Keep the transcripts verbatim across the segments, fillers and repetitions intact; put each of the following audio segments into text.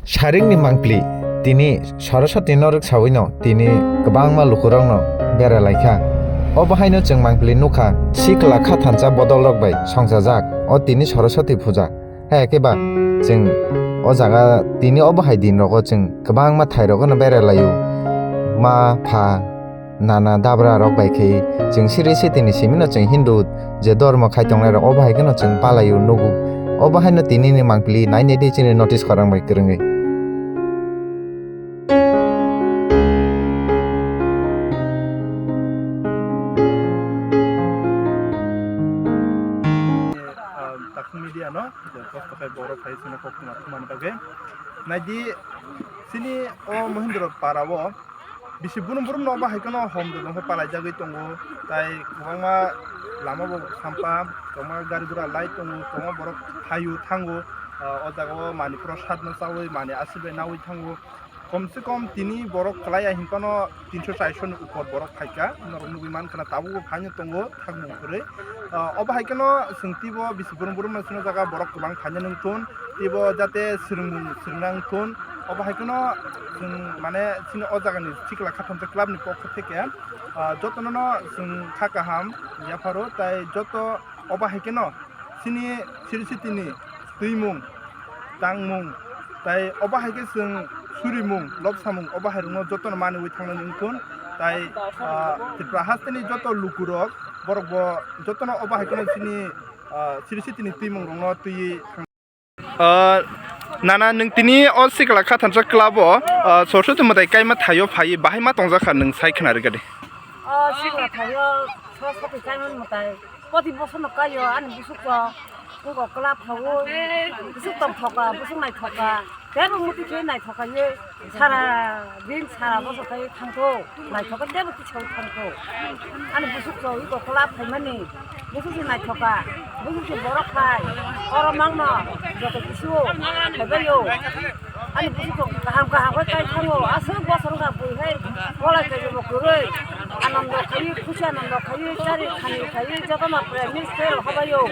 Saringni mangpili tini Saraswati norok sawino tini kwbangma lukurokno beralaikha. Obo haino chwng mangpili nukha, sikla khathansa bodolrok bai songchajak. O tini Saraswati puja. Hai khe ba chwng o jaga tini obo hai din rogo chwng kwbangma thai rogono berai laio. Ma, pha, nana, dabra rok bai khe chwng siri sitini simino chwng Hindu je dormo khai tongnai rok obo hai kheno chwng palaio nugo. Obo haino tini ni mangpili nai nai di chini notice khorang bai kwrwngwi. Ah, Takhuk media no, je kosto khai borok hai sini kok tuma tuma ni bagwi. Naidi sini o Mohindra para o bisi burum burum no bahai kheno hom dodong khe palai jagwi tongo. Tai kwbangma lama bo sampa, kwbangma gari gura lai tongo, kwbangma borok phaio thango. Ah, o jaga o mani prosad no chawi mani aswk bai nawi thango. Kom se kom tini borok kwlai ya hinphano tinso charso ni upor borok phaikha, norok nugwi mankha na tabukbo phaino tongo thangmung kwrwi. Ah, obo hai kheno chwng twibo bisi burum burum no sino jaga borok kwbang phaina nung thun, twibo jate swrwngmung swrwngna wng thun. Obo hai kheno chwng mane chini o jagani sikla khathamsa club ni pokho theke, ah, jotono no chwng kha kaham yapharo tai joto obo hai kheno chini siri sitini twimung, tangmung, tai obo hai khe chwng surimung, lobsamung, obo hai rokno jotono manwi thangnani wng thun. Tai, ah, Tripura hasteni joto lukurok, borok bo jotono obo hai kheno chini, ah, siri sitini twimung rokno twiwi thang. Ah, nana, nwng tini o sikla khathansa club o, ah, Saraswati mwtai kaima thaio phaiwi bahai ma tongjakha, nwng sai khna rwgadi. O sikla thaio Saraswati kaima mwtai. Poti bosono kaio ani busuk to, buko kwla phaui, busuk tong thoka, busuk nai thoka, tebo muti khe nai thoka ye, sara din sara boso kai thangtho, nai thoka tebo kichau thangtho. Ani busuk to iko kwla phaimani, busuk se nai thoka, busuk se borok khai, oro mangno, joto kisu, khaibaio. Ani busu kaham kaham khe kai thango, aswk bosor wngkha bui hai, bolai kaibo kwrwi, anando khaiwi, khusi anando khaiwi, chari khani khaiwi, jotono prem minister hobaio.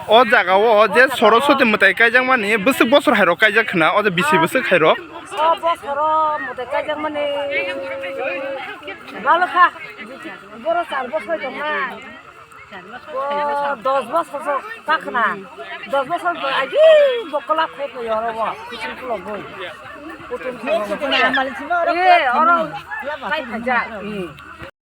O jaga o je Saraswati mwtai kaijakmani bwswk bosor hai rok kaijak khna, o je bisi bwswk hai rok. O bosoro mwtai kaijakmani balo kha, boro char bosor tongna. O, dos bosor so kakhna. Dos bosor bo agi bo kwlap khai phai oro bo. Kuching kulo bo. Kuching kulo bo. Ye, oro khai khaja.